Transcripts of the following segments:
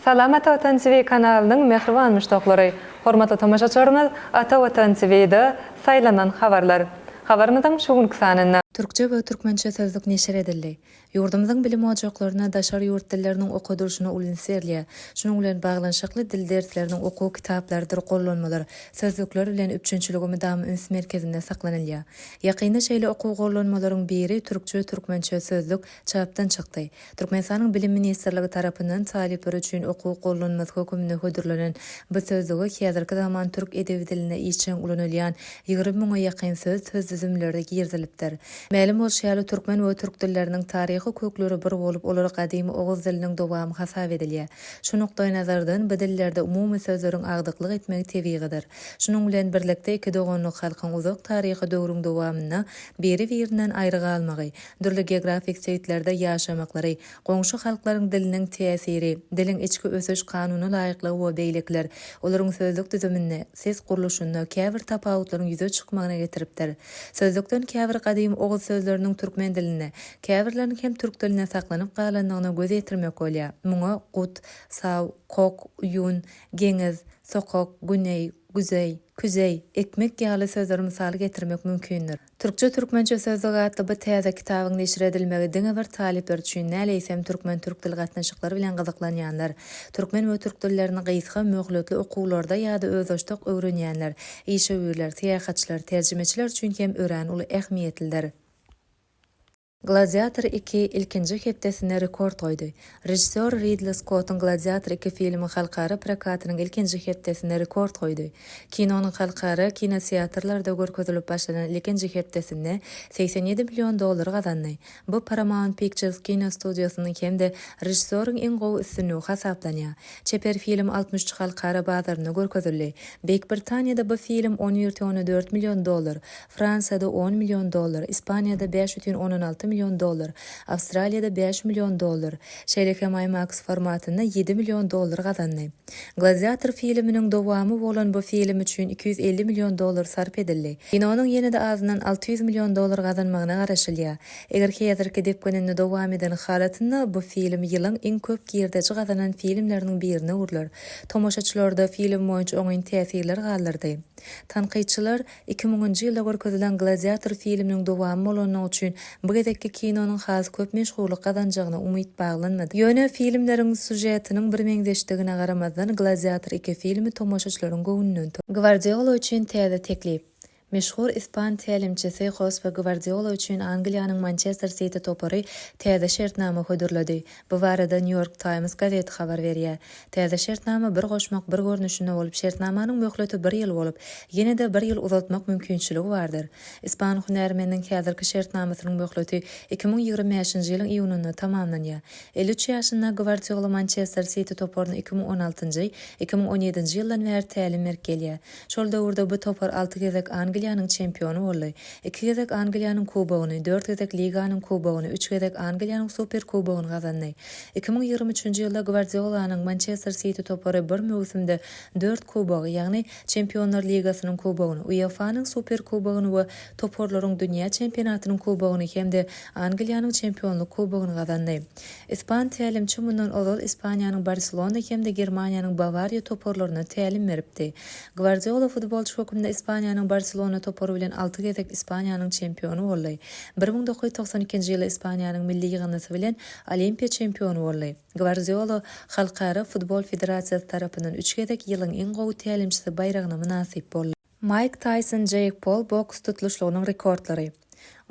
Salam Ata Watan TV kanalynyň mähriban muşdaklary! Hormatly tomaşaçylarymyz Ata Watan TV-de Saýlanan habarlar. Habarymyzyň şu günki sanynda. Türkçe we türkmençe sözlük neşir edildi. Ýurdumyzyň bilim ojaklarynda daşary ýurt dilleriniň okadylyşyna uly üns berilýär. Şunuň bilen baglanyşykly dil dersleriniň okuw kitaplarydyr gollanmalar, sözlükler bilen üpjünçiligi mydama üns merkezinde saklanylýar. Ýakynda şeýle okuw gollanmalaryň biri Türkçe-türkmençe sözlük çapdan çykdy. Türkmenistanyň Bilim ministrligi tarapyndan talyplar üçin okuw gollanmasy hökmünde hödürlenen bu sözlüge häzirki zaman türk edebi dilinde işjeň ulanylýan 20 müňe ýakyn söz, söz düzümleri girizilipdir. Mälim bolşy ýaly, türkmen we türk dilleriniň taryhy kökleri bir bolup, olar gadymy oguz diliniň dowamy hasap edilýär. Şu nukdaýnazardan, bu dillerde umumy sözleriň agdyklyk etmegi tebigydyr. Şunuň bilen birlikde, iki doganlyk halkyň uzak taryhy döwrüň dowamynda biri-birinden aýry galmagy, dürli geografik sebitlerde ýaşamaklary, goňşy halklaryň diliniň täsiri, diliň içki ösüş kanuna laýyklygy we beýlekiler, olaryň sözlük düzüminde, ses gurluşynda käbir tapawutlaryň ýüze çykmagyna getiripdir. Sözlükden käbir gadymy oguz sözleriniň türkmen dilinde, käbirleriniň hem türk dilinde saklanyp galandygyna göz ýetirmek bolýar. Muňa gut, saw, kok, uýun, geňiz, sokak, güneý, güzeý, küzeý, ekmek ýaly sözleri mysal getirmek mümkindir. Türkçe-türkmençe sözlük atly bu täze kitabyň neşir edilmegi diňe bir talyplar üçin däl, eýsem türkmen-türk dil gatnaşyklary bilen gyzyklanýanlar, türkmen we türk dillerini gysga möhletli okuwlarda ýa-da özbaşdak öwrenýänler, işewürler, syýahatçylar, terjimeçiler üçin hem örän uly ähmiýetlidir. Gladiator iki ilkinji hepdesinde rekord goýdy. Režissýor Ridli Skottuň Gladiator iki filmi halkara prokatynyň ilkinji hepdesinde rekord goýdy. Kinonyň halkara kinoteatrlarda görkezilip başlanan ilkinji hepdesinde 87 million dollar gazandy. Bu Paramount Pictures kino studiýasynyň hem-de režissýoryň iň gowy üstünligi hasaplanýar. Çeper film 63 halkara bazarynda görkezildi. Beýik Britaniýada bu film 11,4 million dollar, Fransiýada on million dollar, Ispaniýada 5,6 million dollar, Awstraliýada bäş million dollar, şeýle hem IMAX formatynda ýedi million dollar gazandy. Gladiator filminiň dowamy bolan bu film üçin 250 million dollar sarp edildi. Kinonyň ýene-de azyndan 600 million dollar gazanmagyna garaşylýar. Eger häzirki depgininde dowam eden halatynda, bu film ýylyň iň köp girdeji gazanan filmleriniň birine öwrüler. Tomaşaçylarda film boýunça oňyn täsirler galdyrdy. Tankytçylar Iki müňünji ýylda görkezilen Gladiator filminiň dowamy bolandygy üçin bu gezekki kinonyň has köp meşhurlyk gazanjagyna umyt baglanmady. Ýöne filmleriň sýužetiniň birmeňzeşdigine garamazdan, Gladiator iki filmi tomaşaçylaryň göwnünden turdy. Gwardiola üçin täze teklip. Meşhur ispan tälimçisi Hospe Gwardiola üçin Angliýanyň Mançester Siti topary täze şertnama hödürledi. Bu barada New York Times gazeti habar berýär. Täze şertnama bir goşmak bir görnüşinde bolup, şertnamanyň möhleti bir ýyl bolup, ýene-de bir ýyl uzaltmak mümkinçiligi bardyr. Ispan hünärmeniniň häzirki şertnamasynyň möhleti 2025-nji ýylyň iýunynda tamamlanýar. 53 ýaşynda Gwardiola Mançester Siti toparyna 2016-njy, 2017-nji ýyldan bäri tälim berip gelýär. Şol döwürde bu topar alty gezek Angliýanyň çempiony boldy. Iki gezek Angliýanyň kubogyny, dört gezek Liganyň kubogyny, üç gezek Angliýanyň Superkubogyny gazandy. 2023-nji ýylda Gwardiolanyň Mançester Siti topary bir möwsümde dört kubogy, ýagny Çempionlar ligasynyň kubogyny, UEFA-nyň Superkubogyny we toparlaryň dünýä çempionatynyň kubogyny hem-de Angliýanyň çempionlyk kubogyny gazandy. Ispan tälimçi mundan ozal Ispaniýanyň Barselona hem-de Germaniýanyň Bawariýa toparlaryna tälim beripdi. Gwardiola futbolçy hökmünde Ispaniýanyň Barselona topary bilen alty gezek Ispaniýanyň çempiony boldy. 1992-nji ýylda Ispaniýanyň milli ýygyndysy bilen Olimpiýa çempiony boldy. Gwardiola Halkara futbol federasiýasy tarapyndan üç gezek ýylyň iň gowy tälimçisi baýragyna mynasyp boldy. Maýk Taýson-Jeýk Pol boks tutluşlygynyň rekordlary.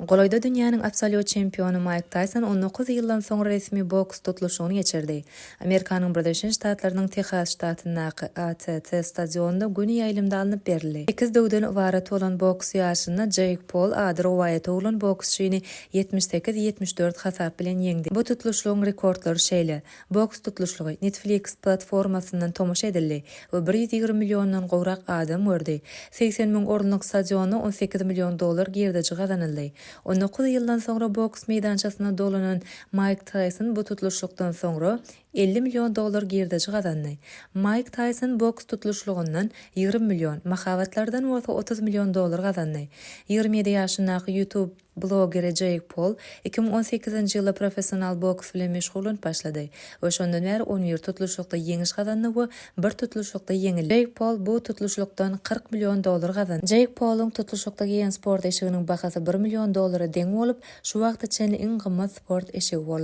Golaýda dünýäniň absolýut çempiony Maýk Taýson 19 ýyldan soňra resmi boks tutluşygyny geçirdi. Amerikanyň Birleşen Ştatlarynyň Tehas ştatyndaky ATT stadionynda göni ýaýlymda alnyp berildi. Sekiz döwden ybarat bolan boks ýaryşynda Jeýk Pol ady rowaýata öwrülen boksçyny 78, 74 hasap bilen ýeňdi. Bu tutluşlygyň rekordlary şeýle. Boks tutluşlygy Netflix platformasyndan tomaşa edildi we 120 milliondan gowrak adam gördi. 80 müň orunlyk stadionda 18 million dollar girdeji gazanyldy. 19 ýyldan soňra boks meýdançasyna dolanan Maýk Taýson bu tutluşykdan soňra. 50 million dollar girdeji gazandy. Maýk Taýson boks tutluşlygyndan 20 million, mahabatlardan bolsa 30 million dollar gazandy. 27 ýaşyndaky YouTube blogeri Jeýk Pol 2018-nji ýylda professional boks bilen meşgullanyp başlady we şondan bäri 11 tutluşykda ýeňiş gazandy we bir tutluşykda ýeňildi. Jeýk Pol bu tutluşykdan 40 million dollar gazandy. Jeýk Poluň tutluşykda geýen sport eşiginiň bahasy bir million dollara deň bolup, şu wagta çenli iň gymmat sport eşigi boldy.